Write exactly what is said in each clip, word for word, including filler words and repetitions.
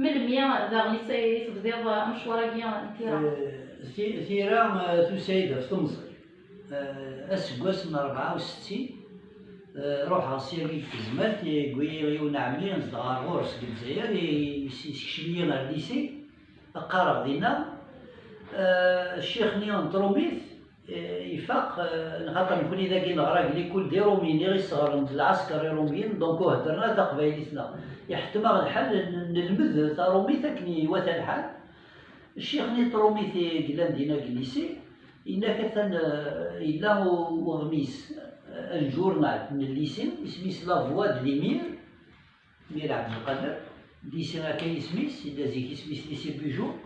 Melmi daɣen i tebdiḍ amecwar-agi n tira? Eh, ti- tira, eh, tusa-yi-d ɣef temẓi. Eh, aseggas n rebɛa u settin, eh, ruḥeɣ syagi deg tezmert, yewwi-yi yiwen ɛemmi, zedɣeɣ ɣur-s deg Lezzayer, i- i- yessekcem-iyi ɣer lycée, qqareɣ dinna. Eh, ccix-nni n Trumit, eh, ifaq, eh, nxaṭer nekni dagi neɣra deg likul d Irumiyen i ɣ-isseɣren d lɛesker Irumiyen, donc ur heddren ara taqbaylit-nneɣ. Iḥettem-aɣ lḥal n- nelmed tarumit akken iwata lḥal. Ccix-nni n Trumit i yellan dinna deg lycée, yenna-k atan, eh, yella u- uɣmis, eh, un journal n lycée, isem-is La Voix de l'Émir, Mir Abdelkader, lycée akka isem-is, yella zik isem-is lycée Bugeaud.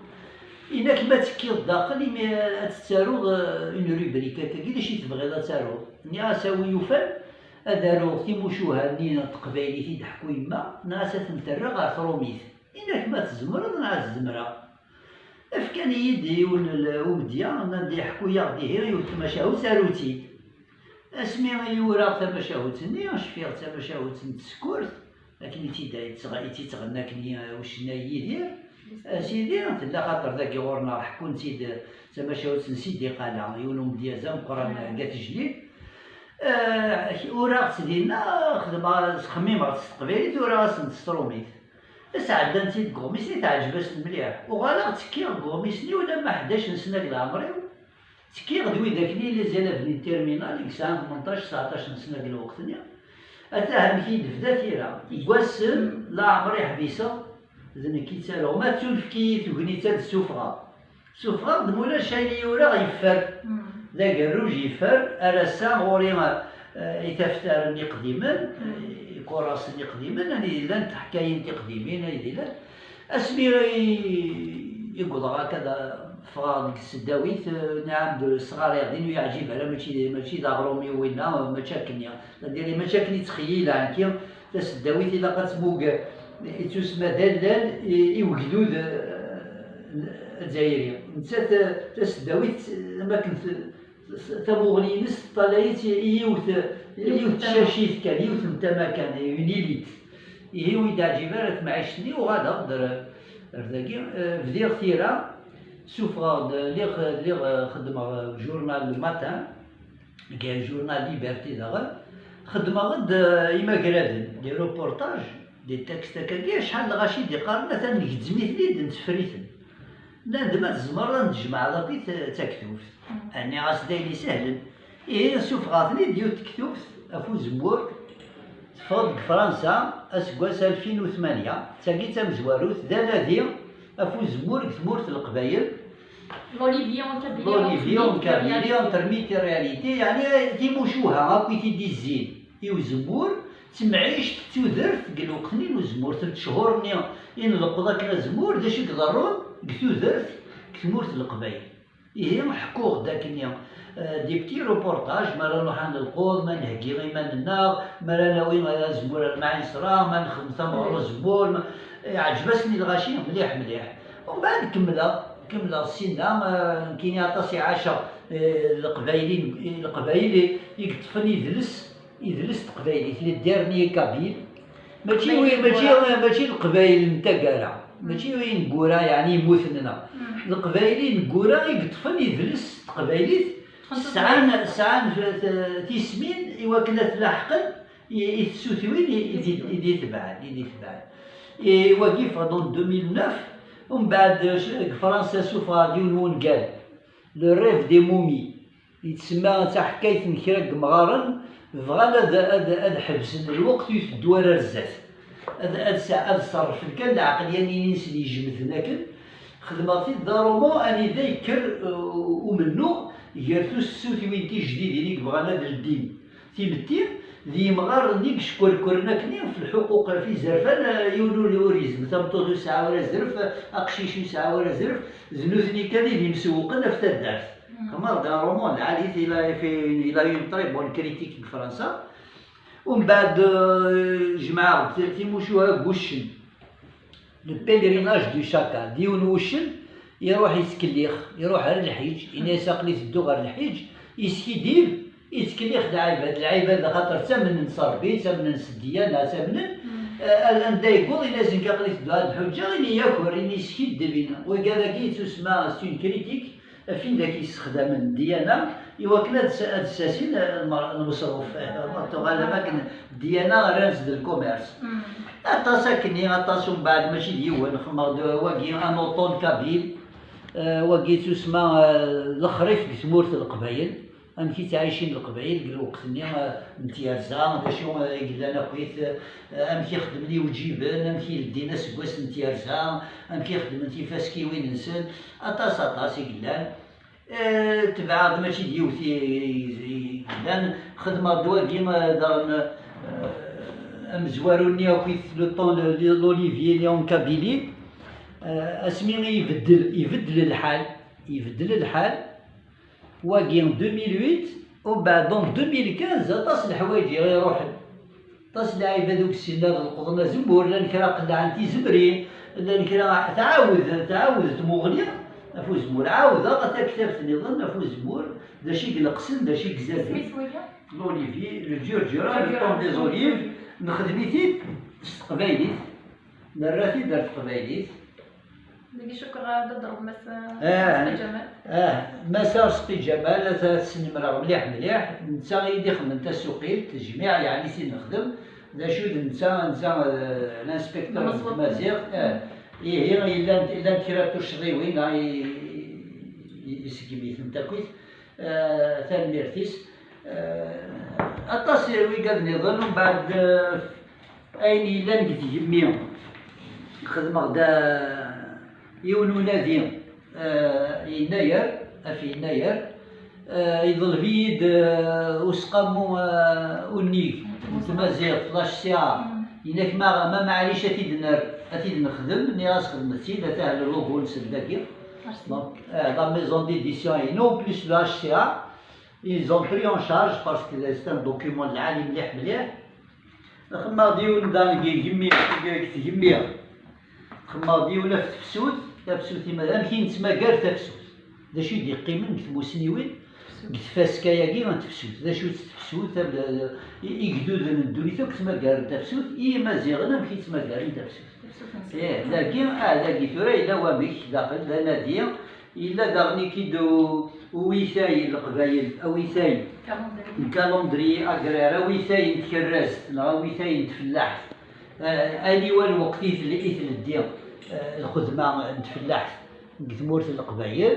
Yenna-k ma tekkiḍ daxel imi ad tettaruḍ, eh, une rubrique akkagi, d acu i tebɣiḍ ad taruḍ? Nniɣ-as a wi yufan ad aruɣ timucuha-nni n teqbaylit i d-teḥku yemma, neɣ ad tent-rreɣ ɣer trumit. Yenna-k ma tzemreḍ neɣ ad zemreɣ. Fkan-iyi-d yiwen n umedya, nnan-d iḥku-yaɣ-d ihi yiwet tmacahut, aru-tt-id. Asmi i uraɣ tamacahut-nni, cfiɣ d tamacahut n tsekkurt, akken i tt-id- i tt-, i tt-ittɣenna akken i ucennay Yidir. A Sidi, tella xaṭer dagi ɣur-neɣ ḥekkun-tt-id d tamacahut n Sidi Qala, yiwen umedya d ameqqran deg At Jlil. Eh, uraɣ-tt dinna, xedmeɣ, xemmimeɣ-tt s teqbaylit, uraɣ-asen-tt s trumit. Sɛeddan-tt-id deg uɣmis-nni, teɛǧeb-asen mliḥ. Uɣaleɣ ttekkiɣ deg uɣmis-nni ulamma ḥdac n sna deg leɛmer-iw. Ttekkiɣ d widak-nni, les élèves n terminal, i yesɛan tmenṭac, tseɛṭac n sna deg lweqt-nni. Ata amek i d-tebda tira. Deg wass-n, leɛmer i ḥbiseɣ, d nekk i ttaruɣ. Ma tettunefk-iyi tegnit ad d-ssufɣeɣ. Ssufɣeɣ-d, ma ulac ayen i uraɣ yeffer. D agerruj yeffer, ar ass-a ɣur-i, eh, itaftar-nni iqdimen, ikuras-nni iqdimen, anida llant teḥkayin tiqdimin, anida llant. Asmi i, i wwḍeɣ akka d, ffɣeɣ deg tseddawit, eh, nɛam d sɣariɣ din, ur yeɛǧib ara, mačči d, mačči d aɣrum-iw winna, mačči akken, c'est-à-dire, mačči akken i ttxeyyileɣ nekki. Taseddawit ilaq ad tmuger, ittusemma d allal i, i wegdud, eh, azzayri. Nettat, eh, taseddawit, am akken t- tamuɣli-ines teṭṭalay-itt i yiwet, yiwet n tcacit kan, yiwet n tama kan, une élite. Ihi ur yi-d-teɛǧib ara temɛict-nni, uɣaleɣ-d ar, ar dagi, eh, bdiɣ tira, ssufɣeɣ-d, lliɣ, lliɣ, eh, xeddmeɣ, eh, journal Le Matin, deg journal Liberté daɣen, xeddmeɣ-d, eh, imagraden, des reportages, des textes akkagi, acḥal n lɣaci d-iqqaren, atan ngezzem-iten-id, nteffer-iten. Nnan-d ma tzemreḍ ad n-tjemɛeḍ akk i t-, d taktubt. Nniɣ-as d ayen isehlen. Ihi ssufɣeɣ-ten-id yiwet tektubt ɣef uzemmur, teffeɣ-d deg Fransa aseggas alfin u tmanya, d tagi d tamezwarut, d anadi ɣef uzemmur deg tmurt n Leqbayel. L'Olivier en Kabylie, L'Olivier en Kabylie, entre mythe et réalité, yeɛni timucuha akk i t-id-izzin i uzemmur, d temɛict, d tudert deg lweqt-nni n uzemmur, tent cchur-nni i nleqqeḍ akken azemmur, d acu i iḍerrun deg tudert deg tmurt n Leqbayel. Ihi ḥekkuɣ-d akkenni, eh, des petits reportages, mi ara nruḥ ad nelqeḍ, ma nheggi iman-nneɣ, mi ara nawi azemmur ar Lmaɛinsra, ma nexdem tameɣra n uzemmur, ma, eh, ɛǧeb-asen i lɣaci mliḥ mliḥ. Umbeɛd kemmleɣ, kemmleɣ sinna, eh, nekkini aṭas i ɛaceɣ, eh, Leqbayel i, Leqbayel i, i yeṭṭfen idles, idles s teqbaylit, les derniers kabyles. Mačči, mačči, mačči Leqbayel n taggara, mačči ineggura, yeɛni yemmuten, neɣ Leqbayel ineggura i yeṭṭfen idles s teqbaylit, sɛan, sɛan f-, t-, tismin i wakken ad t-laḥqen i, i tsutwin i, i d-, i d-itebɛen, i d-itebɛen. I wagi yeffeɣ-d en deux mille neuf, umbeɛd, eh, deg Fransa sufɣeɣ-d yiwen wungal, Le rêve des momies. Yettsemma d taḥkayt n kra n yemɣaren bɣan ad, ad, ad ḥebsen lweqt ur iteddu ara ar zdat. Ad, ad, sa- ad ṣerrfen kan lɛeqleyya-nni-nsen yejmden akken. Xedmeɣ-t-id d aṛumu anida yekker, uh, umennuɣ gar tussutiwin tijdidin i yebɣan ad ldin timetti d yimɣaren-nni yeckurkuren akken ɣef lḥuquq, ɣef izerfan, uh, yiwen ur, ur yezmir, tameṭṭut ur yesɛi ara azref, aqcic ur yesɛi ara azref, d nutni kan i d imsewwqen ɣef taddart. Xedmeɣ-d aṛumu n lɛali, il a fait, il a eu une très bonne critique deg Fransa. Umbeɛd, eh, jemɛeɣ-d timucuha deg wuccen. Le pèlerinage du chacal. D yiwen wuccen, iruḥ yettkellix, iruḥ ar lḥiǧ, yenna-yas aql-i tedduɣ ɣer lḥiǧ, yeskiddib, yettkellix lɛibad, lɛibad axaṭer ttamnen s Ṛebbi, ttamnen s ddiyana, ttamnen. Anda yewweḍ, ini-as nekk aql-i tedduɣ ad ḥuǧǧeɣ, ini yaker, ini yeskiddeb, ini wigad-agi yettusma c'est une critique ɣef win d ak-yessexdamen ddyana i wakken ad s- ad ssasin lmer- lmeṣruf. Tuɣal am akken ddyana rran-tt d lkumers. Aṭas akkenni, aṭas umbeɛd, mačči d yiwen, xemmeɣ-d wagi un auton kabyle, wagi yettusma lexrif deg tmurt n Leqbayel. Amek i ttɛicin Leqbayel deg lweqt-nni n tyerza, d acu i yellan akkit, amek i xeddmen iwǧiben, amek i leddin aseggas n tyerza, amek i xeddmen tifaskiwin-nsen, aṭas aṭas i yellan. Tebɛeɣ-d mačči d yiwet i yellan, xedmeɣ-d wagi daɣen amezwaru-nni akkit le temps l'Olivier Léon Kabylie, asmi i ibeddel, ibeddel lḥal, ibeddel lḥal. Wagi deux mille huit, umbeɛd en deux mille quinze aṭas n leḥwayeǧ i iruḥen. Aṭas n lɛibad ur yessinen ara ad leqḍen azemmur, llan kra qellɛen tizemrin, llan kra tɛawed, tɛawed tmuɣli ɣef uzemmur. Ɛawdeɣ taktabt nniḍen ɣef uzemmur, d acu i ineqsen, d acu i izaden. L'Olivier, le Djurdjura, le temps des olives, nexdem-it-id s teqbaylit, nerra-t-id ar teqbaylit. Dagi cukkeɣ ad d-teḍreb Mass Arezqi Ǧamal. Ah, Mass Arezqi Ǧamal, ad t-, ad t-snemmreɣ mliḥ mliḥ. Netta i yi-d-ixedmen tasuqilt, tejmiɛ, yeɛni, i nexdem. D acu d netta, netta, eh, l'inspecteur n tmaziɣt. Ah, ihi, llant, llant kra n tuccḍiwin, ah, i, i, iseggem-itent akkit. Eh, tanemmirt-is. Eh, aṭas n wigad nniḍen, umbeɛd, eh, ayen yellan deg tgemmi, xedmeɣ-d, eh, yiwen unadi, eh, yennayer, af yennayer, eh, yeḍleb-iyi-d, eh, useqqamu, eh, unnig n tmaziɣt, l'H C A, yenna-k ma, ma maɛlic ad t-id-nerr, ad t-id-nexdem, nniɣ-as xedmet-t-id, atah le logo-nsen dagi. Donc, eh, la maison d'édition inu, plus le H C A, ils ont pris en charge parce que c'est un document lɛali mliḥ mliḥ. Xemmeɣ-d yiwen da deg tgemmi, deg tgemmi. Xemmeɣ-d yiwen ɣef tefsut, tafsut ima amek i nettmagar tafsut. D acu i d-yeqqimen deg tmusniwin, deg tfaska-agi n tefsut. D acu-tt tefsut, am-, i-, igduden n ddunit akk ttmagaren tafsut, i Imaziɣen amek i ttmagaren tafsut. Ih, dagi, ah, dagi tura yella wamek, daxel d anadi, yella daɣen ikid u-, uwitay n Leqbayel, awitay n calendrier agraire, awitay n tkerrazt, neɣ awitay n tfellaḥt. Eh, aniwa lweqt i tel-, i tleddi, eh, lxedma n tfellaḥt deg tmurt n Leqbayel,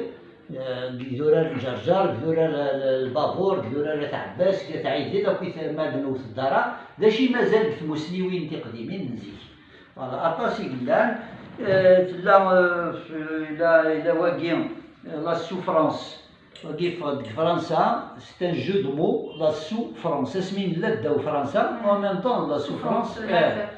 eh, deg idurar n Ǧerǧer, deg idurar n, n, n Lbabur, deg idurar n At Ɛebbas, deg At Ɛidel, akkit ma d-newwet ddara, d acu i mazal deg tmusniwin tiqdimin n zik? Voilà, aṭas i yellan. Eh, tella, eh, yella, yella wagi, eh, la souffrance. Wagi yeffeɣ-d deg Fransa, c'est un jeu de mots, la souffrance. Asmi nella ddaw Fransa, en même temps, la souffrance, eh,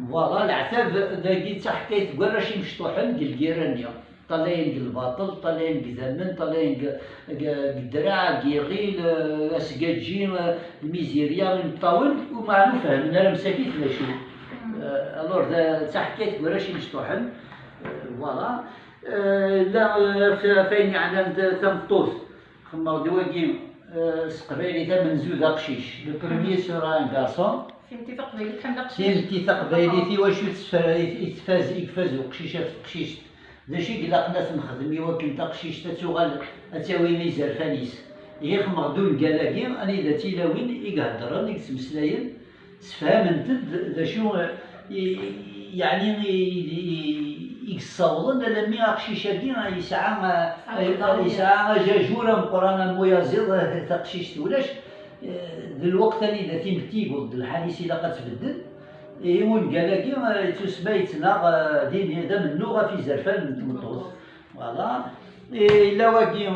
voilà, leɛtab, dagi d taḥkayt deg warrac imecṭuḥen deg lgirra-nni. Ṭalayen deg lbaṭel, ṭalayen deg idammen, ṭalayen deg, deg, deg ddreɛ, deg yiɣil, eh, asgaǧi, eh, lmizirya, imeṭṭawen, umeɛna ur fehhmen ara msakit d acu. Eh, alors, d, d taḥkayt deg warrac imecṭuḥen. Eh, voilà. Eh, la, eh, ɣef, ɣef ayen yeɛnan d tameṭṭut, xemmeɣ-d wagi, eh, s teqbaylit amenzu d aqcic. Le premier sera un garçon. Timetti taqbaylit tḥemmel aqcic. Timetti taqbaylit, i wacu tesfer-, i, i tfaz, i ifaz uqcic ɣef teqcict? D acu i ilaqen ad t-nexdem i wakken taqcict ad tuɣal ad tawi izerfan-is? Ihi xemmeɣ-d ungal-agi, anida d tilawin i iheddren, i yettmeslayen, sefhament-d d acu, eh, i, yeɛni i, i, i, i yessawḍen alammi aqcic-agi yesɛa, eh, yesɛa ajajur ameqqran am uyaziḍ, eh, taqcict ulac. Eh, d lweqt anida timetti yewweḍ-d lḥal-is ilaq ad tbeddel. Ihi ungal-agi, eh, yettusma yettnaɣ, eh, din d amennuɣ ɣef izerfan n tmeṭṭut. Voilà. Eh, yella wagi, eh,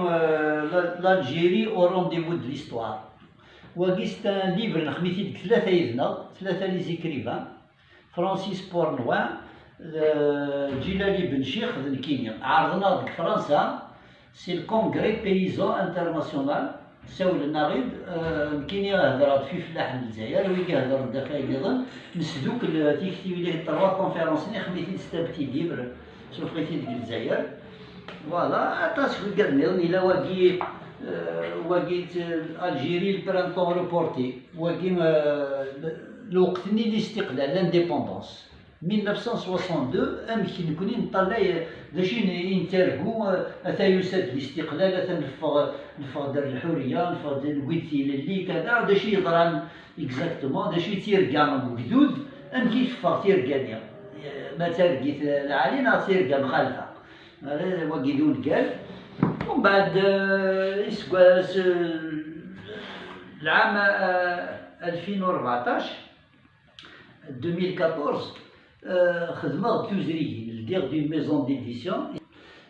la-, l'Algérie au rendez-vous de l'histoire. Wagi c'est un livre, nexdem-it-id deg tlata yid-neɣ, tlata les écrivains. Francis Pournoy, d Djilali Benchikh, d nekkini. Ɛerḍen-aɣ deg Fransa, c'est le Congrès Paysan International. Sawlen-aɣ-id, eh, nekkini hedreɣ-d f ifellaḥen n Lezzayer, wigi hedren-d ɣef wayen nniḍen, nesdukel, eh, tiktiwin, les trois conférences-nni, nexdem-it-id c'est un petit livre, sufeɣ-it-id deg Lezzayer. Voilà, aṭas n wigad nniḍen, yella wagi, eh, wagi, eh, Algérie, le printemps reporté, wagi, eh, Lweqt-nni n listiqlal, l'indépendance, mille neuf cent soixante-deux, amek nekni neṭṭalay d acu i n-, i nettargu, eh, ata yusa-d listiqlal, ata neffeɣ, neffeɣ-d ar lḥuriya, neffeɣ-d, newwi-d tilelli, kada, d acu yeḍran exactement, d acu i d tirga n ugdud, amek i teffeɣ tirga-nni, eh, ma d targit lɛali neɣ d tirga mxalfa. Ara wagi d ungal. Umbeɛd, eh, iseggas, eh, lɛam, eh, alfin u rbeɛṭac, deux mille quatorze, eh, xedmeɣ-d tuzrigin, ldiɣ-d une maison d'édition.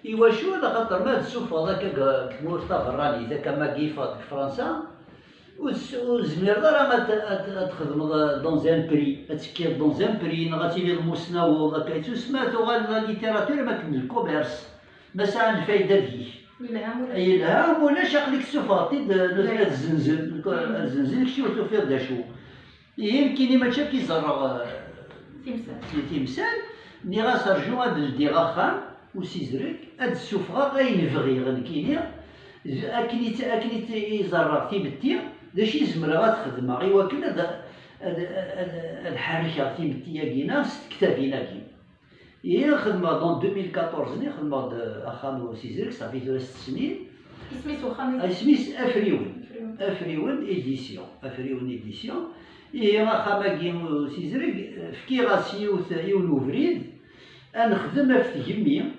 Iwacu? Ala xaṭer ma ad tsuffɣeḍ akka deg tmurt taberranit, akka ma yeffeɣ deg Fransa, ur s-, ur tezmireḍ ara ad, ad, ad txedmeḍ, eh, dans un prix, ad tekkiḍ dans un prix, neɣ ad tiliḍ musnaweḍ, akka yettusma tuɣal la littérature am akken d lkumirs, ma sɛan lfayda deg-k. Yelha ma ulac. Yelha ma ulac, aql-ik tessufɣeḍ-t-id, eh, nutni ad zzenzen, ad zzenzen, kečč ur tufiḍ d acu. Ihi nekkini mačči akka i ẓerreɣ, eh, timsal. Timsal, nniɣ-as rju ad ldiɣ axxam usizreg, ad d-ssufɣeɣ ayen bɣiɣ nekkini, d-, akken i tt-, akken i tt-, i ẓerreɣ timetti, d acu i zemreɣ ad xedmeɣ i wakken ad, ad, ad, ad ḥerrkeɣ timetti-agi-na s tektabin-agi. Ihi xedmeɣ-d en deux mille quatorze-nni, xedmeɣ-d axxam usizreg, ṣafi tura sett snin. Isem-is uxxam-agi? Isem-is Afriwen. Afriwen. Afriwen Édition. Afriwen Édition. Ihi axxam-agi usizreg, fkiɣ-as yiwet, yiwen ubrid, ad nexdem ɣef tgemmi,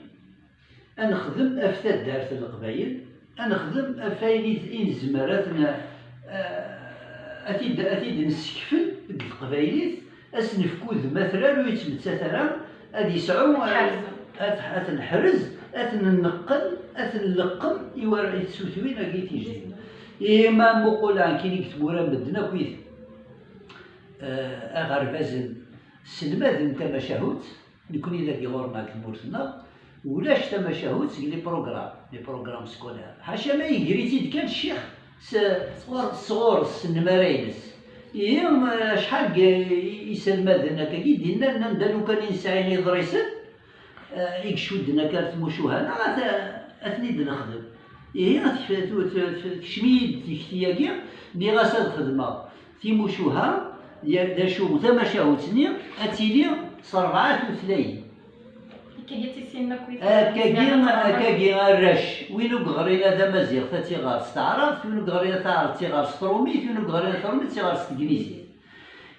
ad nexdem ɣef taddart n Leqbayel, ad nexdem ɣef wayen i, i nezmer ad n-, eh, ad t-id, ad t-id-nessekfel deg teqbaylit, ad s-nefk udem atrar ur yettmettat ara, ad yesɛu, eh, ad, ad t-neḥrez, ad t-nneqqen, ad t-nleqqem i war, i tsutwin-agi tijdin. Ihi ma muqul aɛekkini deg tmura n medden akk, eh, aɣerbazen sselmaden tamacahut, nekkni dagi ɣur-neɣ deg tmurt-nneɣ, ulac tamacahut deg les programmes, les programmes scolaires. Ḥaca ma iger-itt-id kan ccix s-, sɣur-s, s nnmara-ines. Ihi, eh, acḥal n iselmaden akkagi i d-yennan, nnan-d, a lukan i nesɛi iḍrisen, eh, i icudden akka ar tmucuha, neɣ ad, ad ten-id-nexdem. Ihi, tef-, tu-, tu-, tu-, tekcem-iyi-d tikti-agi, nniɣ-as ad xedmeɣ timucuha, ya-, d acu, tamacahut-nni ad tili s rebɛa tutlayin. Akkagi i tt-issinen akk wid akkagi, akkagi arrac, win ur yeɣrin ara tamaziɣt ad tt-iɣer s taɛrabt, win ur yeɣrin ara taɛrabt ad tt-iɣer s trumit, win ur yeɣrin ara trumit ad tt-iɣer s teglizit.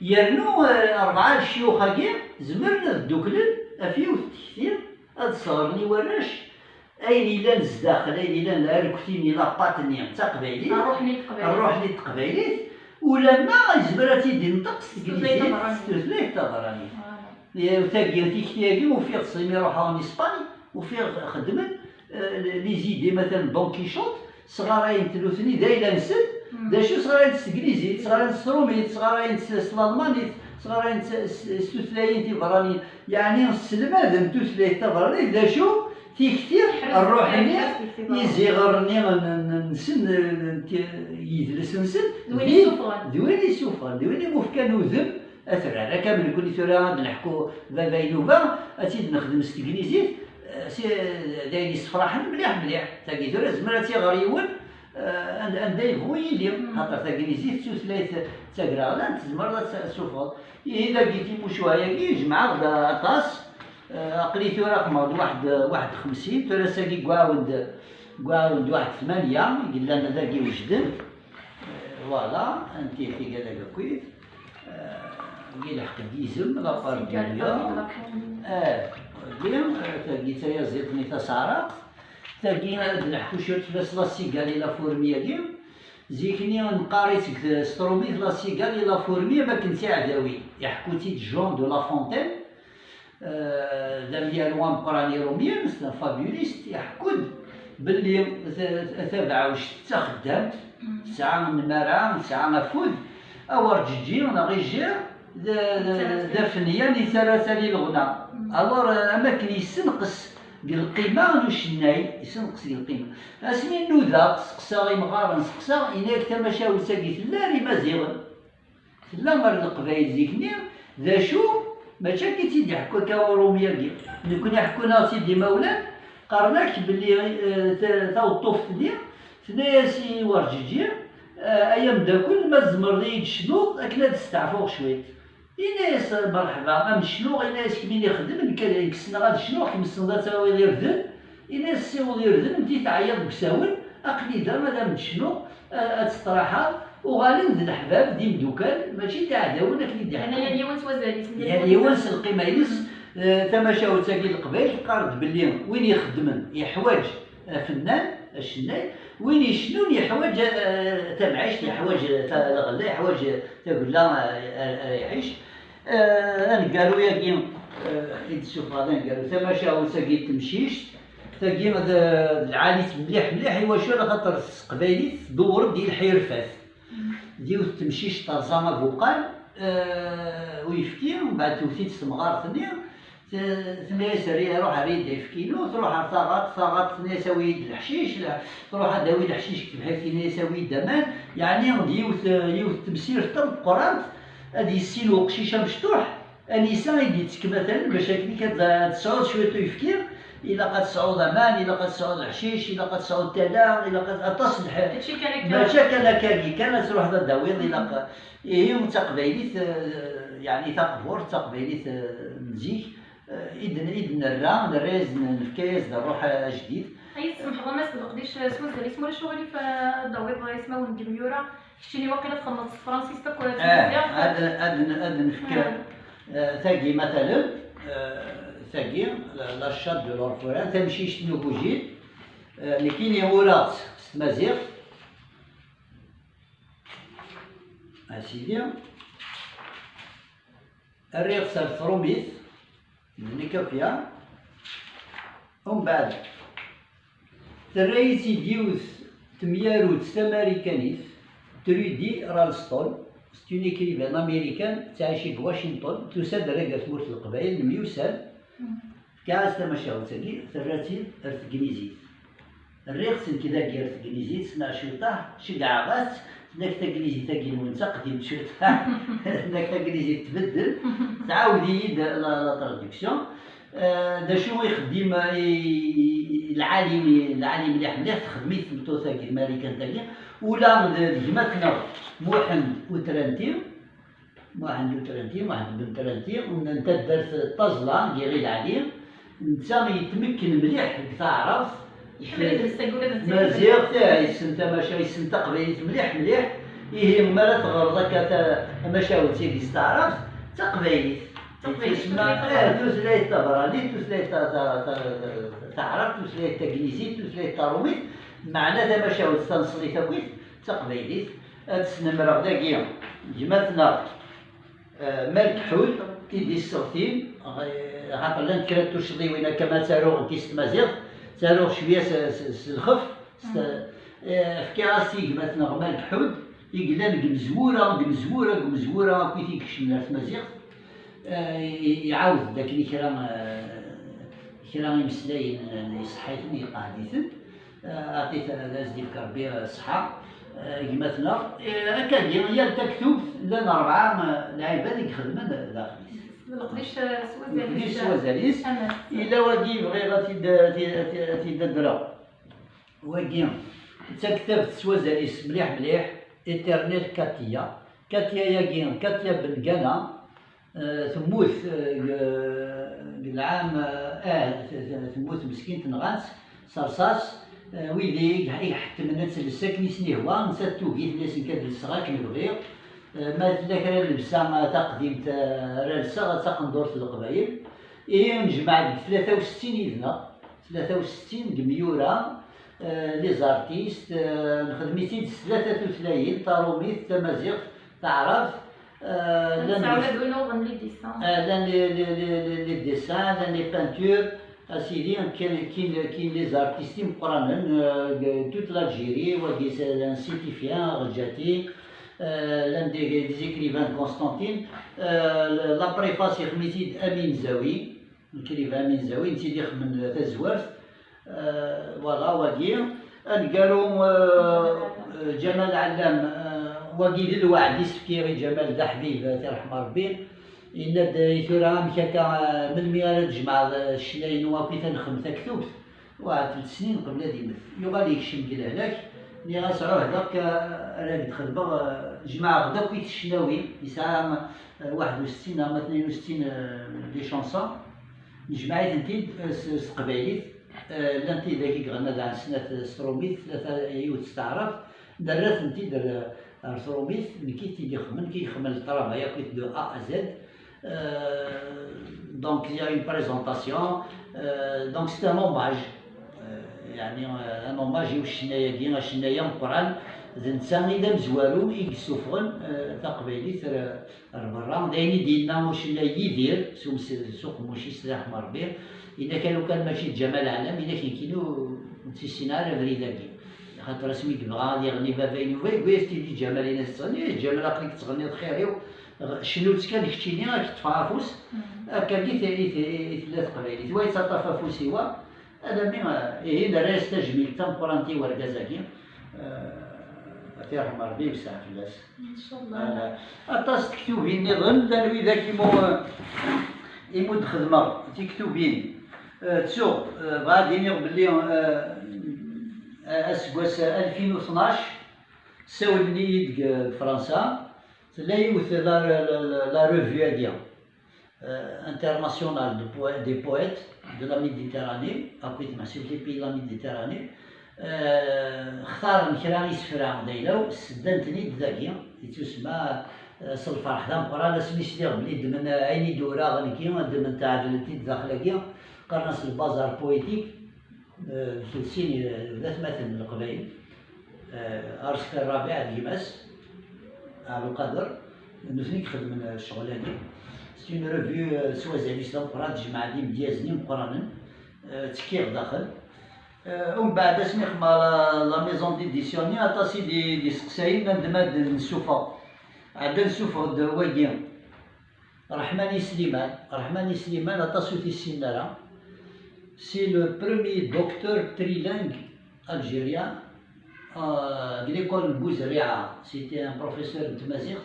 Yernu, eh, rebɛa n ccyux-agi zemren ad dduklen ɣef yiwet n tekti, ad sɣren i warrac ayen yellan zdaxel, ayen yellan d arekti-nni, la patte-nni d taqbaylit, ṛṛuḥ-nni n teqbaylit, ṛṛuḥ-nni n teqbaylit, ulamma yezmer ad tt-id-inṭeq s teglizit, s tutlayt tabeṛṛanit. Voilà. Eh, tagi, tikti-agi ufiɣ-tt imi ruḥeɣ en Espagne, ufiɣ xeddmen, eh, les idées, matalan, Don Quichotte, sɣarayen-t nutni d ayla-nsen, d acu sɣarayen-t s teglizit, sɣarayen-t s trumit, sɣarayen-t s, s lalmanit, sɣarayen-t s, s, s tutlayin tibeṛṛaniyin. Yeɛni sselmaden tutlayt tabeṛṛanit, d acu? Tikti, ṛṛuḥ-nni, iziɣer-nni n, n, nsen, n, n, yidles-nsen, d win d, isuffɣen, d win isuffɣen, d win i m-ufkan udem, atrar. Akka am nekkni tura ad neḥku baba inuba, ad tt-id-nexdem s teglizit, eh, si, d ayen yessefraḥen mliḥ mliḥ. Tagi tura tezmer ad tt-iɣer yiwen, eh, an-, anda yebɣu yili. Xaṭer taglizit d tutlayt d tagraɣlant, tzemreḍ ad tt-, ad tessufɣeḍ. Ihi dagi timucuha-yagi jemɛeɣ-d aṭas, eh, aql-i tura xedmeɣ-d waḥed, waḥed xemsin, tura ass-agi gguɛawen-d, gguɛawen-d waḥed tmanya i yellan dagi wejden. Eh, voilà, anti tiga dagi akkit. Eh, gi lḥeq n yizem, la part du meilleur. Eh, gi, eh, tagi d tayaziḍt-nni tasaɛraqt. Tagi ad neḥku cwiṭ fell-as, la cigale et la fourmi-agi. Zik-nni neqqar-itt deg s trumit la cigale et la fourmi, am akken d tiɛdawin. Iḥku-tt-id Jean de La Fontaine, eh, d amyaru ameqqran irumyen, c'est un fabuliste, iḥku-d belli ta-, ta-, tabeɛɛuct d taxeddamt, tesɛa nnmara, tesɛa afud, awerǧeǧǧi neɣ ijir, d, d, d afenyan i tara tali leɣna. Alors, eh, am akken yessenqes deg lqima n ucennay, yessenqes deg lqima. Asmi nnuda, seqsaɣ imɣaren, seqsaɣ, yenna-yak tamacahut-agi tella ar Imaziɣen. Tella ar Leqbayel zik-nni, d acu? Mačči akka i tt-id-iḥekku akka urumi-agi. Nekkni ḥekkun-aɣ-tt-id imawlan, qqaren-ak belli, eh, ta-, taweṭṭuft-nni tenna-yas i Werǧeǧǧi, eh, ay ameddakel, ma tzemreḍ i yi-d-tecnuḍ akken ad steɛfuɣ cwiṭ. Ini-as: "Merḥba, a m-cnuɣ." Ini-as: "Kemmini xdem, nekk ad kkesneɣ ad cnuɣ, kemm tessneḍ ad tawiḍ irden." Ini-as: "Ssiweḍ irden, mti teɛyiḍ deg usawen, aql-i da, ad am-d-cnuɣ, a-, ad testraḥeḍ." Uɣalen d leḥbab, d imdukal, mačči d iɛdawen akken i d-iḥekkun. Yal yiwen s wazal-is. Yal yiwen s lqima-ines. Eh, tamacahut-agi n Leqbayel teqqar-d belli win ixeddmen yeḥwaǧ afennan, acennay, win icennun yeḥwaǧ, eh, tamɛict, yeḥwaǧ, eh, ta-, lɣella, yeḥwaǧ, eh, tagella, eh, ara, ara iɛic. Eh, aneggaru-agi, eh, i d-ssufɣeɣ d aneggaru, tamacahut-agi n temcict, tagi d, d lɛali-tt mliḥ, mliḥ, i wacu? Ala xaṭer s teqbaylit tdewwer-d i lḥirfat. D yiwet temcict terẓa abuqal, eh, uyefki, mbeɛd tewwet-itt temɣart-nni, t-, tenna-yas: "Err-, ruḥ err-iyi-d ayefki-inu." Truḥ ɣer taɣaṭ, taɣaṭ tenna-yas: "Awi-yi-d leḥcic." La-, truḥ ad d-tawi leḥcic deg tebḥirt, tenna-yas: "Awi-yi-d aman." Yeɛni d yiwet, yiwet temsirt tameqqrant, ad yissin uqcic amecṭuḥ anisa i d-yettekmaten, bac akken ad, ad tesɛuḍ cwiṭ uyefki, ilaq ad tesɛuḍ aman, ilaq ad tesɛuḍ leḥcic, ilaq ad tesɛuḍ tala, ilaq ad, aṭas n lḥ-, mačči kan akka-agi kan ad truḥeḍ ad d-tawiḍ, ilaq, ihi d taqbaylit, eh, yeɛni taqburt, d taqbaylit, eh, n zik, eh, i d-, i d-nerra, nerra-yas, nefka-yas-d ṛṛuḥ ajdid. Ay tsemḥeḍ a Mass d leqdic s wazal-is, ma ulac uɣilif, eh, ad d-tawiḍ ismawen n yimyura. Keččini waqila txedmeḍ s tefransist akk d tmaziɣt. Ad, ad, ad nefk, eh, tagi, matalan, eh, tagi, la, la chatte de l'orphelin, tamcict n ugujil, eh, nekkini uraɣ-tt s tmaziɣt. A sidi, rriɣ-tt ar trumit, d nekk akya. Umbeɛd, terra-yi-tt-id yiwet temyarut tamarikanit, Trudy Ralston, c'est une écrivaine américaine, tettɛici deg Washington, tusa-d ar ger tmurt n Leqbayel, nemyussan, fkiɣ-as tamacahut-agi, terra-tt-id ar tegnizit. Rriɣ-tt nekk dagi ar tegnizit, sneɣ cwiṭaḥ, ceggɛeɣ-as-tt, tenna-k tagnizit-agi-nwen d taqdimt cwiṭaḥ, tenna-k tagnizit tbeddel, tɛawed-iyi-d la, la traduction. Eh, d acu i ixeddem, eh, i, i, lɛali, lɛali mliḥ, mliḥ, texdem-it tmeṭṭut-agi, tmarikant-agi, ula d, d gma-tneɣ Muḥend Utranti, Muḥend Utranti, Muḥend Ben Tranti, n, n taddart Ṭaẓla, deg Iɣil Ɛli, netta yettmekken mliḥ deg taɛrabt, Iḥemmel ad yessagul ad tmaziɣt, eh, yessen tamaca-, yessen taqbaylit mliḥ, mliḥ. Ihi, mi ara teɣreḍ akka ta-, tamacahut-agi s taɛrabt, d taqbaylit. Taqbaylit, tussma, tutlayt eh, taberranit. Tutlayt taberranit, tutlayt ta-, ta-, ta-, taɛrabt, tutlayt taglizit, tutlayt tarumit, meɛna tamacahut taneṣlit akkit d taqbaylit. Ad snemreɣ dagi gma-tneɣ, eh, Malek Ḥud, i d-isseɣtin, eh, xaṭer llant kra n tuccḍiwin akka ma ttaruɣ-tent s tmaziɣt, ttaruɣ cwiya s, s, s lxef, s ta-, eh, fkiɣ-as i gma-tneɣ Malek Ḥud, i yellan deg mezwura, deg mezwura, deg mezwura akkit i ikecmen ar tmaziɣt. Eh, i-, iɛawed-d akken i kra, eh, kra imeslayen, eh, iṣeḥḥa-iten, iqeɛɛed-iten. Eh, aɛṭit, eh, ad as-d-ifk Rebbi, eh, ṣṣeḥḥa, eh, gma-tneɣ. Eh, akkagi, yal taktubt, llan rebɛa, eh, lɛibad i ixedmen daxel-is. Leqdic, eh, s wazal-is. Leqdic s wazal-is. Amas. Yella wagi bɣiɣ ad t-id-, ad t-id-, ad t-id-, ad t-id-adreɣ. Wagi, d taktabt s wazal-is mliḥ mliḥ, Éternel Katia. Katia-agi, Katia Bengana, eh, temmut, eh, deg, deg lɛam, eh, ah, t-, t-, temmut meskint, nɣan-tt s rṣas, eh, wid i, i iḥettmen ad tels akken i sen-ihwa, nettat tugi, tenna-yasen kan lseɣ akken bɣiɣ. Eh, ma tella kra n llebsa, eh, taqdimt, eh, ara lseɣ, d taqendurt n Leqbayel. Ihi, nejmeɛ deg tlata u settin yid-neɣ. Tlata u settin deg yimyura, eh, les artistes, eh, nexdem-itt-id s tlata tutlayin, tarumit, tamaziɣt, taɛrabt, eh, llan les, eh, llan les, les, les, les, les dessins, llan les peintures, a sidi, kayen, kayen, kayen les artistes imeqqranen, eh, de toute l'Algérie, wagi s-, llan Sitifien, Rǧati, eh, llan des, des écrivains de Constantine, eh, la, la préface ixdem-itt-id Amin Zawi, Nekk d Ibrahim Inzawi, nettili xemmen tazwart. Eh, voilà, wagi. Aneggaru, eh, Ǧamal Ɛellam, eh, wagi d lweɛd i s-fkiɣ i Ǧamal d aḥbib, eh, tirḥem Rebbi. Yenna-d, eh, i tura amek akka, eh, melmi ara d-tjemɛeḍ, eh, ccna-inu akk i tanxem taktubt? Wa, telt snin qbel ad imet. Yuɣal yekcem deg lehlak, Nniɣ-as ɛuhdeɣ-k, eh, ara k-d-xedmeɣ, eh, jemɛeɣ-d akk i tecnawin, yesɛa, eh, waḥed u settin ama tnayen u settin, eh, des chansons, nejmeɛ-itent-id, eh, s, s teqbaylit. Eh, llant tidak i iɣenna daɣen snat s trumit, tlata, yiwet s taɛrabt, nerra-tent-id ar, ar trumit, nekk i t-id-ixedmen, nekk i ixedmen le travail akk de A à Z. Euh, donc, il y a une présentation. Euh, donc, c'est un hommage. Euh, يعني, euh, un hommage i ucennay-agi, acennay ameqqran, d netta i d amezwaru i yessufɣen, euh, taqbaylit ar, ar berra. D ayen i d-yenna ucennay Yidir, s umes-, s uqemmuc-is, d aḥma Rebbi. Yenna-k, "Lukan mačči d Ǧamal Ɛlam", yenna-k, "Nekkini ur, ur tt-issin ara abrid-agi." Axaṭer asmi yebɣa ad yeɣni baba-inu, yewwi-as-t-id i Ǧamal, yenna-as, "Ttɣenni, Ǧamal, aql-ik tettɣenniḍ xir-iw, cnu-tt kan keččini, ad k-ṭṭfeɣ afus." Akkagi i t-, i t-, i tella teqbaylit. Wa yettaṭṭaf afus i wa, alammi, eh, ihi nerra-yas tajmilt tameqqrant i wergaz-agi. Eh, ad t-yerḥem Rebbi, yewseɛ fell-as. Incallah. Ala. Aṭas n tektubin nniḍen, llan widak imu, imu d-xedmeɣ tiktubin. Eh, ttuɣ, eh, bɣiɣ ad iniɣ belli, eh, aseggas alfin u tnac, sawlen-iyi-d deg, deg Fransa, tella yiwet la, la, la, la revue-agi, euh, internationale de poè-, des poètes de la Méditerranée, akkit meḥsub les pays de la Méditerranée, euh, xtaren kra isefra d ayla-w, sseddan-ten-id dagi, yettusemma, euh, s lferḥ d ameqqran, asmi sliɣ belli ddmen ayen i d-uraɣ nekki, ddmen-t ɛedlen-t-id daxel-agi, qqaren-as le bazar poétique. Eh, d sin, eh, d atmaten n Leqbayel, eh, Arezqi Rrabiɛ d gma-s, Ɛebdelqader, d nutni i ixedmen, eh, ccɣel-agi. C'est une revue, eh, s wazal-is d ameqqran, tejmeɛ-d imedyazen imeqqranen, eh, ttekkiɣ daxel. Eh, umbeɛd asmi xedmeɣ la, la maison d'édition-nni, aṭas i d-, d-iseqsayen, anda ma d-nessufeɣ. Ɛedda nessufeɣ-d wagi. Reḥmani Sliman, Reḥmani Sliman, aṭas ur t-issinen ara. C'est le premier docteur trilingue algérien, euh, de l'école Bouzerri'a. C'était un professeur de tmaziɣt.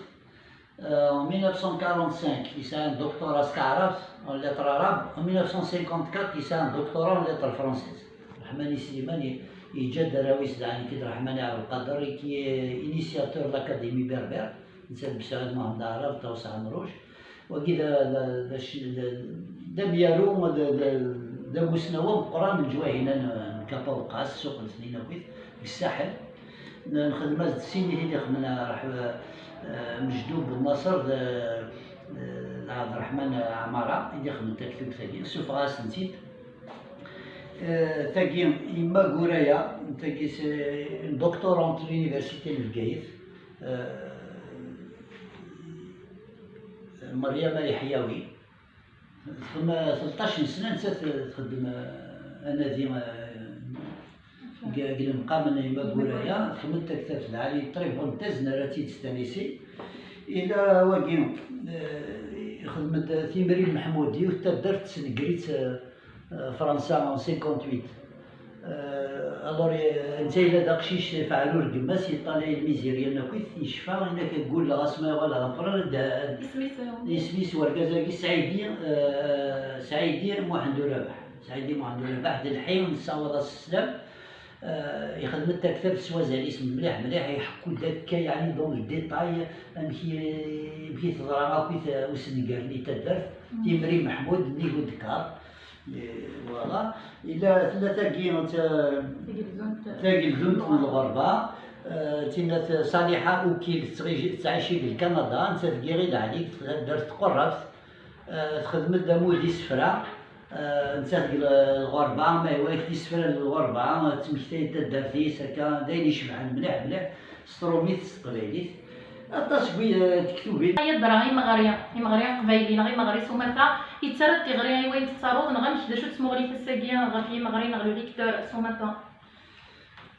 Euh, en mille neuf cent quarante-cinq, il a un doctorat en arabe, en lettres arabes. En mille neuf cent cinquante-quatre, il a un doctorat en lettres françaises. Reḥmani Sliman, i-, yeǧǧa-d arraw-is, d ɛni kid Reḥmani Ɛebdelqader, qui est initiateur de l'Académie berbère. Netta d Besɛud Muḥend Aɛrab, Ṭawes Ɛemruc. Wagi d, d, d, d, d amyaru, d, d, d amusnaw ameqqran n leǧwayeh-inna n, n Kapa Uqas, ssuq n Tnin akkit, deg Ssaḥel. N-, nxedm-as-d sin i t-id-ixedmen, eh, Mejdub Naṣer d, d Ɛebderreḥman Ɛmara, i d-ixedmen taktubt-agi, ssufɣeɣ-asen-tt-id. Eh, tagi, yemma Guraya, tagi, c'est une doctorante de l'université de Bgayet. Eh, Meryama Yeḥyawi, txem-, tleṭṭac n sna nettat txeddem, eh, anadi, eh, deg, deg lemqam n yemma Guraya, txeddem taktabt lɛali, très bonne thèse, nerra-tt-id s tanisi. Ila wagi, eh, ixdem-d Timrin Meḥmud, yiwet taddart tesnegger-itt, eh, eh, Fransa en cinquante-huit. Eh, alors, eh, netta yella d aqcic ifaɛlul n gma-s, yeṭṭalay lmiziryan akkit, yecfa, yenna-k, "Ggulleɣ asma yuɣal ɣer Meqran, ad d-, ad d-" Isem-is, eh, isem-is wergaz-agi Saɛidi, eh, Saɛidi Muḥend Urabaḥ. Saɛidi Muḥend Urabaḥ, d lḥi, nessawaḍ-as sslam. Eh, ixdem-d taktabt s wazal-is mliḥ, mliḥ, iḥekku-d akka, yeɛni, dans le détail, amek i, amek i teḍra akkit, eh, usnegger-nni n taddart, Timrin Meḥmud, nnig udekkar. Eh, voilà. Ila tella tagi, ta-, Tageldunt. Tageldunt n lɣerba. Eh, tinna t-, Saliḥa Ukil, tettɣij-, tettɛici di Lkanada, nettat deg Iɣil Ɛli, deg taddart Tqerrabt. Eh, txedm-d amud isefra. Eh, nettat deg l-, lɣerba, ma yewwa-yak tisefra n lɣerba, ttmektay-d taddart-is, akka, d ayen icebḥen mliḥ, mliḥ, s trumit, s teqbaylit. Aṭas n wi-, eh, tektubin. Ay adra imeɣri, imeɣri aqbayli neɣ imeɣri s umata, yettarra-d tiɣri i wayen tettaruḍ, neɣ amek, d acu d tmuɣli-k ass-agi ɣef yimeɣri neɣ le lecteur s umata?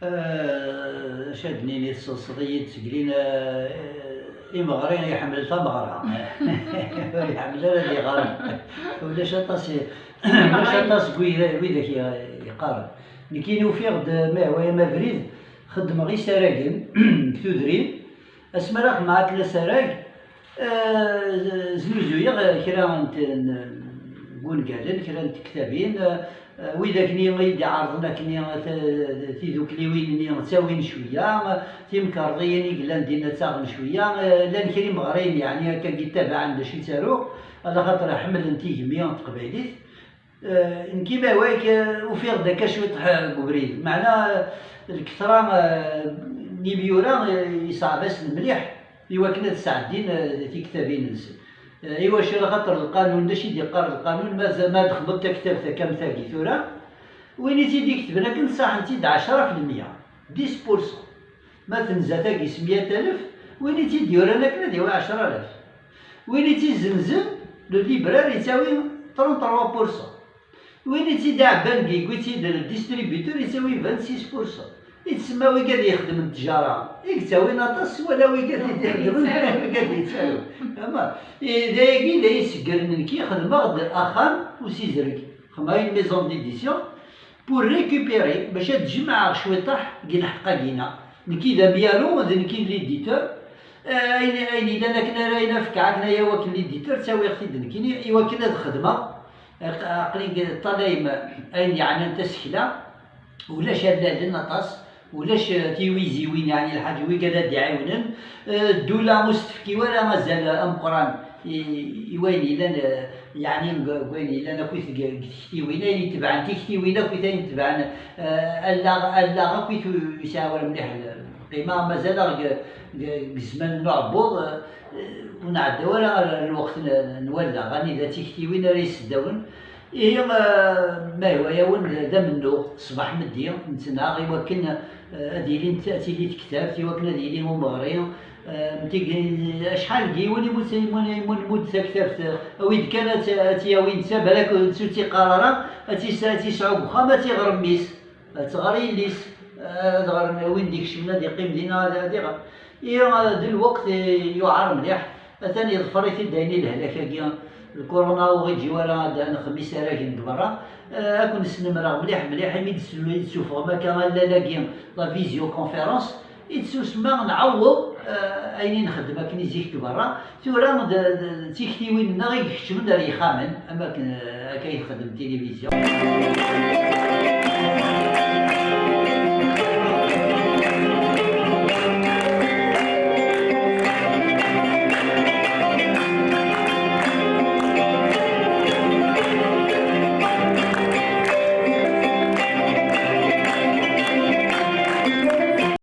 Eh, acu ad d-nini, tesseḍseḍ-iyi-d seg lin, eh, imeɣri iḥemmel tameɣra. Ur iḥemmel ara ad iɣer. Ulac aṭas i, ulac aṭas n wid-, widak i, yeqqaren. Nekkini ufiɣ-d, ma yehwa-yam abrid, xeddmeɣ isaragen deg tudrin. Asmi ara xedmeɣ akken asarag, eh, znuzuyeɣ kra n t-, n, n wungalen, kra n tektabin, eh, Wid akkenni i d-iɛerḍen akkenni tidukliwin-nni ttawin cwiya, timkerḍiyin i yellan dinna ttaɣen cwiya, llan kra imeɣriyen yeɛni akka yettabaɛen d acu i ttaruɣ, ala xaṭer ḥemmlen tigemmi n teqbaylit. Nekk imawak ufiɣ-d akka cwiṭ deg ubrid, meɛna lketṛa n yimyura yeṣɛeb-asen mliḥ i wakken ad sɛeddin tiktabin-nsen. Iwacu? Axaṭer lqanun, d acu i d-iqqar lqanun? Ma d-, ma txedmeḍ taktabt akka am tagi tura, win i tt-id-iketben akken ṣaḥen-tt-id ɛecṛa fi lmeyya, dix pour cent. Ma tenza tagi s meyya alef, win i tt-id-yuran akken ad yawi ɛecṛa alaf. Win i tt-izenzen, le libraire, yettawi trente-trois pour cent. Win i tt-id-iɛebban, yewwi-tt-id le distributeur, yettawi vingt-six pour cent. I tsemma wigad yexdmen ttjara, i yettawin aṭas wala wigad i d-ixedmen, wigad yettarun. Ama, i, d ayagi d ay iseggren nekki, xedmeɣ-d axxam usizreg, xedmeɣ une maison d'édition, pour récupérer, bac ad d-jemɛeɣ cwiṭaḥ deg lḥeqq-agi-na. Nekki d amyaru, d nekki d l'éditeur. Eh, ayen, ayen yellan akken ara ayen afkeɣ akken aya wakken l'éditeur, ttawiɣ-t-id nekkini i wakken ad xedmeɣ. Aq-, aql-i deg ṭṭalayem ayen yeɛnan tasekla, ulac allalen aṭas, ulac, eh, tiwiziwin, yeɛni lḥaǧ wigad ad d-iɛiwnen. Eh, ddula ur s-tefki wara azal ameqqran i, i wayen yellan, eh, yeɛni deg, deg wayen yellan akkit deg, deg tektiwin, ayen itebɛen tiktiwin akkit ayen itebɛen, eh, allaɣ, allaɣ akkit ur yesɛi wara mliḥ lqima, mazal-aɣ deg, deg, deg zzman n uɛebbuḍ, eh, ur nɛedda wara ar, ar lweqt n, n wallaɣ, anida tiktiwin ara yesseddawen. Ihi, eh, ma yehwa-yawen d, d amennuɣ, ṣṣbeḥ meddi, nettnaɣ i wakken, eh, ad ilint, ad tili tektabt, i wakken ad yili umeɣri. Eh, nti-, acḥal n yiwen i mu-, i mu-, i mu-, nmudd taktabt, eh, awi-d kan ad tt-, ad tt-yawi netta, balak ur tt-iqqar ara, ad tt-is-, ad tt-yesɛu deg uxxam, ad tt-iɣer mmi-s, ad tɣer yelli-s, eh, ad ɣer win d-ikecmen, ad iqqim dinna, ad, ad iɣer. Ihi, eh, d lweqt, eh, yuɛer mliḥ. Atan yeḍfer-it-id ayen i lehlak-agi, lkuruna ur ɣ-iǧǧi wara ad nexdem isaragen deg berra. Eh, ad ken-snemreɣ mliḥ mliḥ imi d-teslu-, d-tessufɣem akka allal-agi, la visioconférence, i tsusma nɛewweḍ, eh, ayen i nxeddem akken i zik deg berra. Tura d, d, d tiktiwin-nneɣ i ikeččmen ar yexxamen, am akken, eh, akka i txeddem tilivizyu.